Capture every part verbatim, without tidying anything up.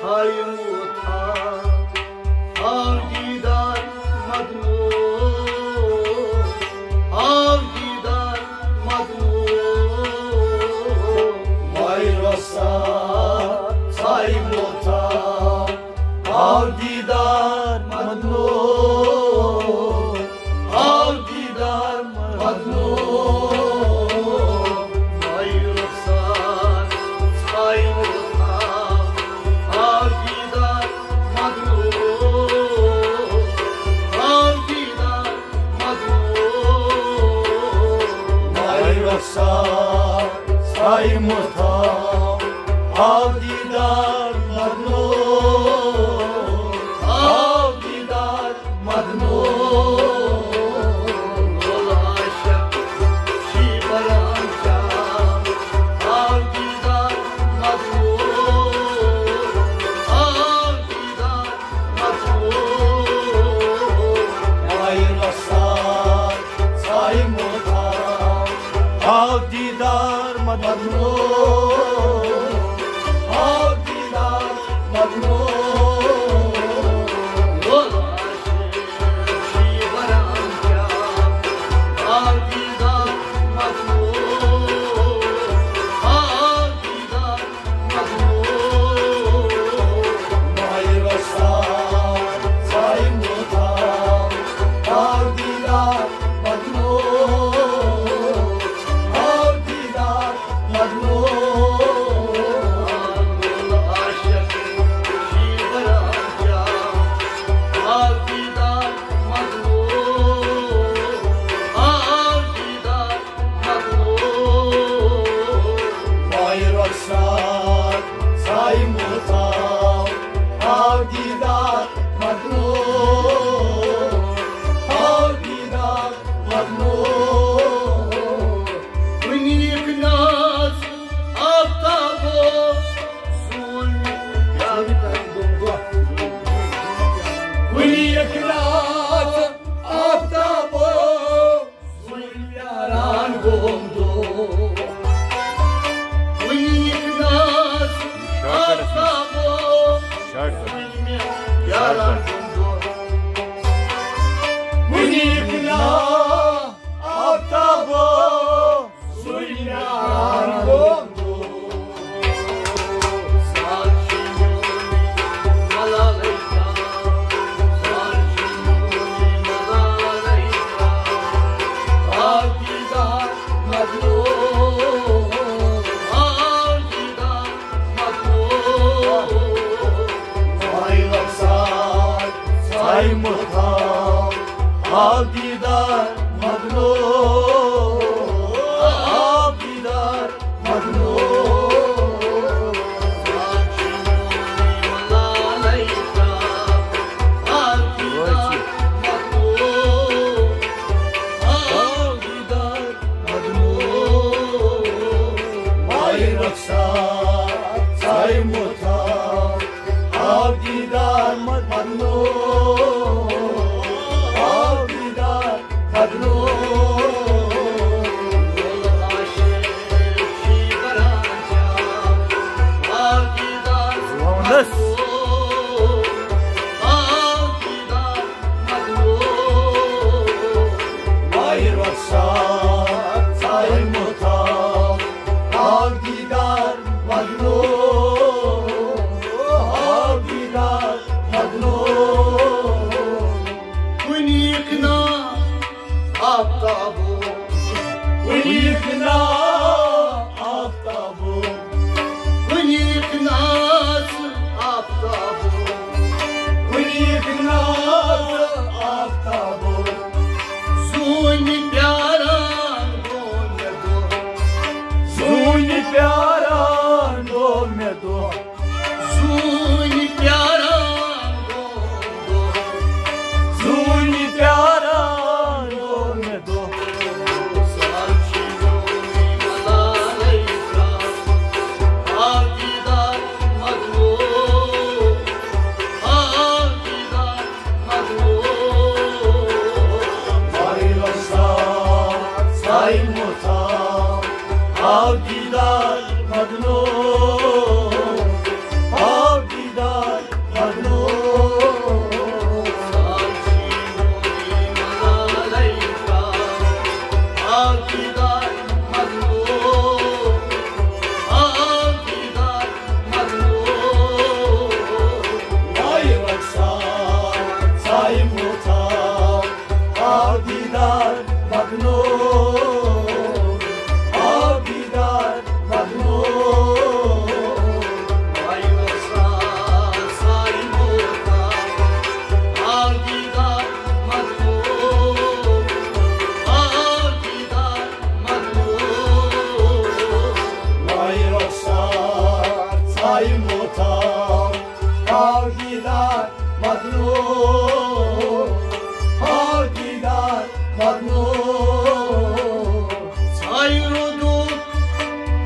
ہاے موتھا، آو دیدار مدنو، آو دیدار مدنو۔ ہاے رخسار، ہاے موتھا، آو دیدار مدنو، آو دیدار مدنو۔ ہاے رخسار، ہاے موتھا، آو دیدار مدنو، آو دیدار مدنو۔ ہاے رخسار، ہاے موتھا، آو دیدار مدنو، آو دیدار مدنو۔ لول عاشق شیبران چا، آو دیدار مدنو، آو دیدار مدنو۔ ہاے رخسار، ہاے موتھا، آو دیدار مدنو، آو دیدار مدنو۔ لول عاشق شیبران چا، آو دیدار مدنو، آو دیدار مدنو۔ ہاے رخسار، ہاے موتھا، آو دیدار مدنو، آو دیدار مدنو۔ لول عاشق شیبران چا، آو دیدار مدنو، آو دیدار مدنو۔ ہاے رخسار، ہاے موتھا، آو دیدار مدنو، آو دیدار مدنو۔ کُنیُک ناز آفتابو، سون پیارٕ گوٚو دۄہ۔ کُنیُک ناز آفتابو، سون پیاران گوٚو دۄہ۔ کُنیُک ناز آفتابو، سون پیاران گوٚو دۄہ۔ کُنیُک ناز آفتابو، سُنیان گوٚو۔ آو دیدار مدنو، آو دیدار مدنو۔ آو دیدار مدنو۔ ماہِ رخسار، ساے موتھار۔ آو دیدار مدنو، آو دیدار مدنو۔ آو دیدار مدنو، آو دیدار مدنو۔ ماہِ رخسار، ساے موتھار۔ آو دیدار مدنو، آو دیدار مدنو۔ کُنیُک ناو آفتابو، کُنیُک ناو آفتابو، کُنیُک ناو آفتابو، کُنیُک ناو آفتابو۔ زوٗنہِ پیاران گوٚو مےٚ دۄہ، زوٗنہِ پیاران گوٚو مےٚ دۄہ۔ زوٗنہِ پیاران گوٚو مےٚ دۄہ۔ زوٗنہِ پیاران گوٚو مےٚ دۄہ۔ آو دیدار مدنو، محتاب، آو دیدار مجنون، آو دیدار مجنون۔ سایہِ رودُک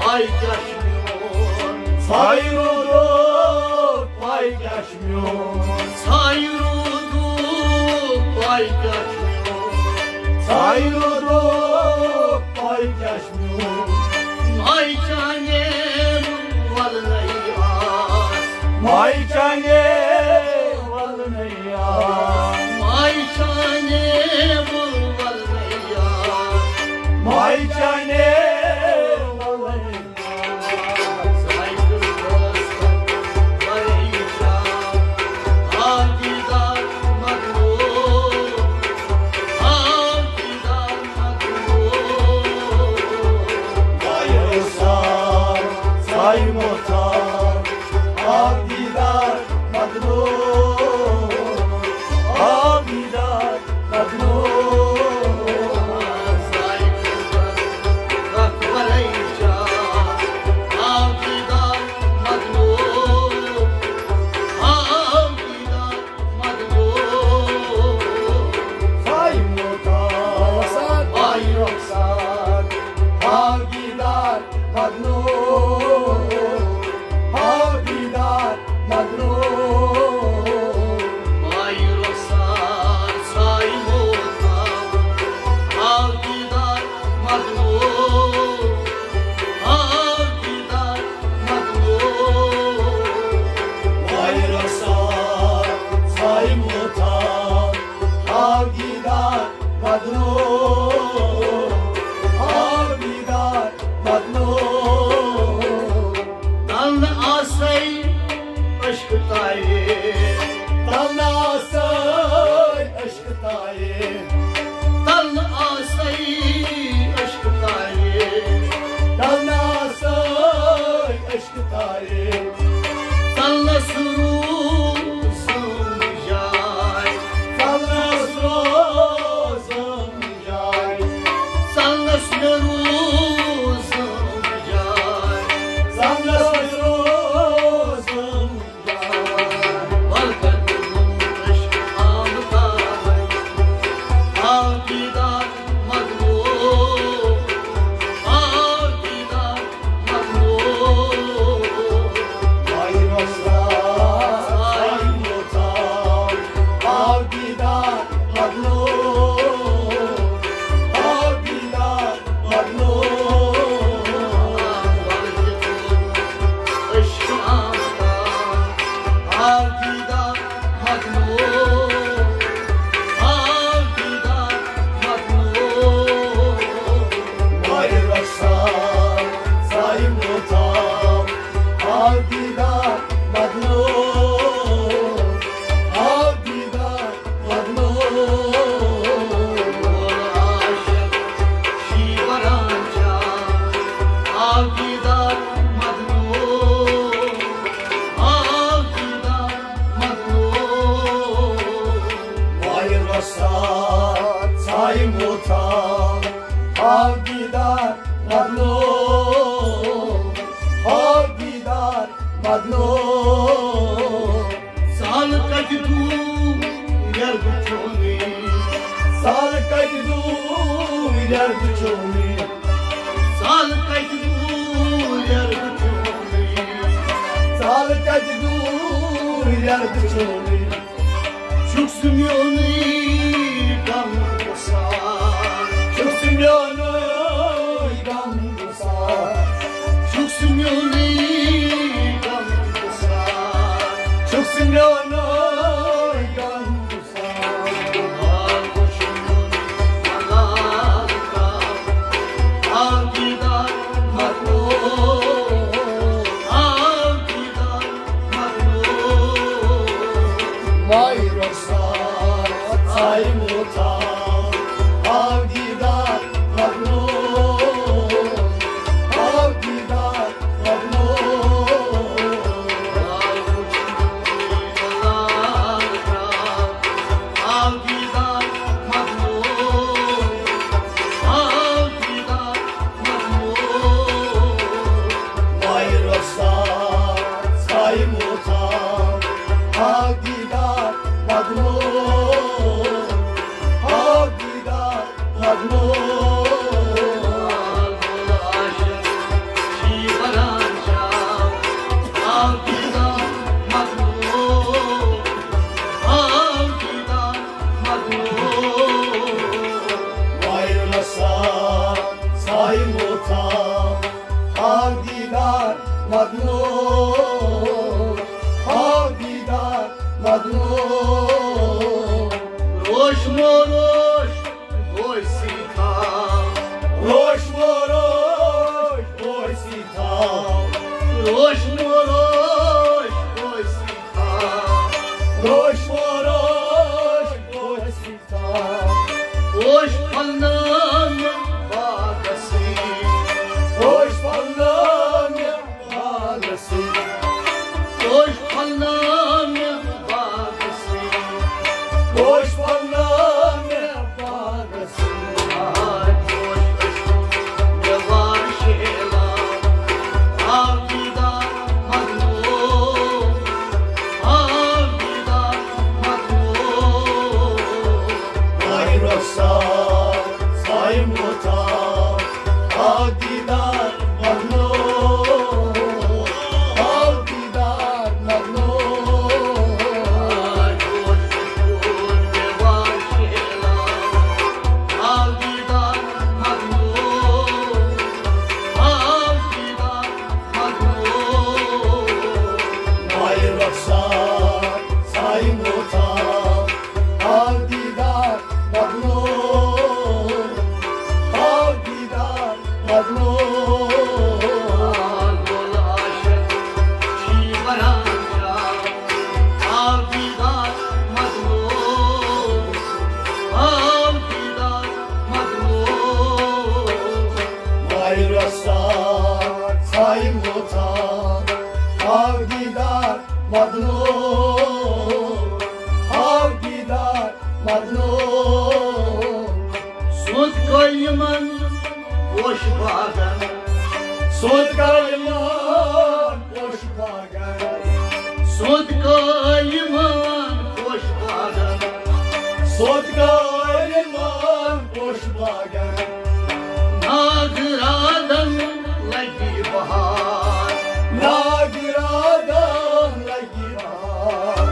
پاے کیٛاہ چھُ میون؟ سایہِ رودُک پاے کیٛاہ چھُ میون؟ سایہِ رودُک پاے کیٛاہ چھُ میون؟ سایہِ رودُک پاے کیٛاہ چھُ میون؟ ماے چانے ولنَے آس۔ ماے چانے ولنَے آس۔ ماے چانے ولنَے آس۔ ماے چانے ولنَے آس۔ حق دیدار مدنو، عاشق چھی ونان چھا، حق دیدار مدنو، حق دیدار مدنو۔ وایرسا سایموتا، حق دیدار مدنو، حق دیدار مدنو۔ روش مو روش گوشی تھا، روش مو روش گوشی تھا، روش مو روش گوشی تھا، روش مو روش گوشی تھا۔ روش پھلنا مےٚ باغس سۭتۍ، روش پھلنا مےٚ باغس سۭتۍ، روش پھلنا مےٚ باغس سۭتۍ، روش پھلنا مےٚ باغس سۭتۍ۔ آ، روش ٲسۍ دیوار شیلان، آ، دیدار مدنو، آ، دیدار مدنو۔ وایرسا سایموتا، حق دیدار مدنو، حق دیدار مدنو۔ وایرسا سایموتا، حق دیدار مدنو، حق دیدار مدنو۔ عاشق چھی ونان چھا، حق دیدار مدنو، حق دیدار مدنو۔ وایرسا سایموتا، حق دیدار مدنو، حق دیدار مدنو۔ سوٚد قٲیِمن پوشہٕ باغن، سوٚد قٲیِمن پوشہٕ باغن، سوٚد قٲیِمن پوشہٕ باغن، سوٚد قٲیِمن پوشہٕ باغن۔ ناگرادن لگی بہار، ناگرادن لگی بہار،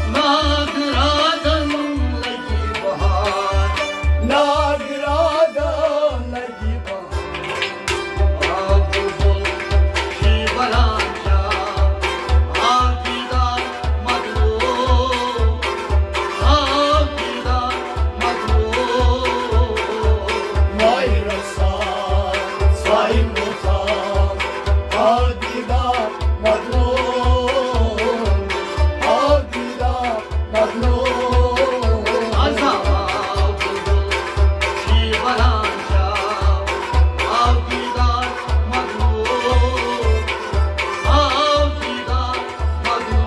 ناگرادن لگی بہار، ناگرادن لگی بہار۔ آ بلبل چھی ونان چھا، حق دیدار مدنو، حق دیدار مدنو۔ وایرسا سایموتا، حق دیدار مدنو، حق دیدار مدنو۔ عذاب چھی ونان چھا، حق دیدار مدنو، حق دیدار مدنو۔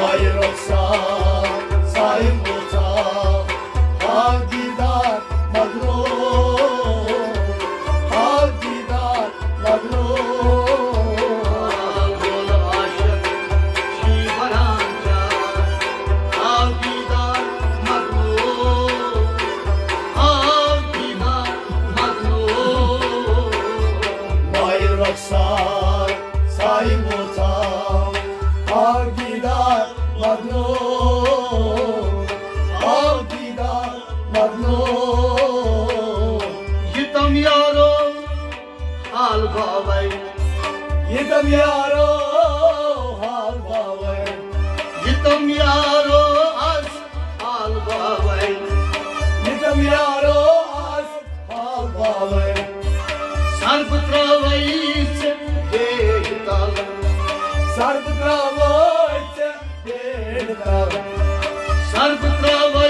وایرسا سایموتا، حق دیدار مدنو، حق دیدار مدنو۔ عاشق چھی ونان چھا، حق دیدار مدنو، حق دیدار مدنو۔ وایرسا سایموتا، حق دیدار مدنو، حق دیدار مدنو۔ یتم یارو حال باوے، یتم یارو حال باوے، یتم یارو از حال باوے، یتم یارو از حال باوے۔ سر بہٕ ترٛاوَے ژےٚ بیٚیہِ تل، سر بہٕ ترٛاوَے ژےٚ بیٚیہِ تل، سر بہٕ ترٛاوَے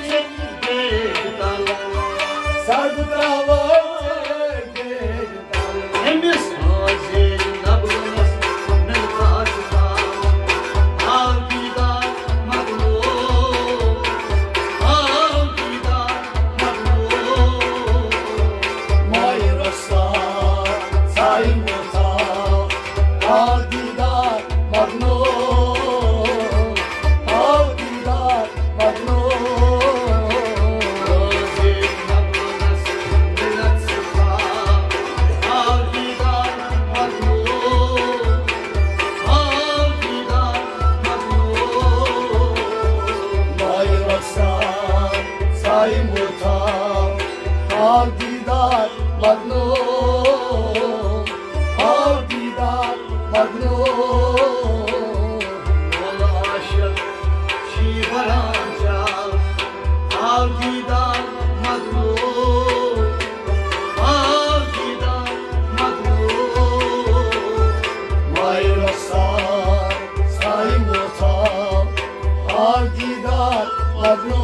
ژےٚ بیٚیہِ تل، سر بہٕ ترٛاوَے ژےٚ بیٚیہِ تل۔ أمِس حٲضِر نبلس مِلکاس تام، آو دیدار مدنو، آو دیدار مدنو۔ مایہِ رۄخسار سایہِ مۄتھاو، آو دیدار مدنو۔ مظلوم، مولا عاشق چھی بران چال، حال دیدار مظلوم، حال دیدار مظلوم، ماہِ رخسار سایہِ ووتھا، حال دیدار مظلوم۔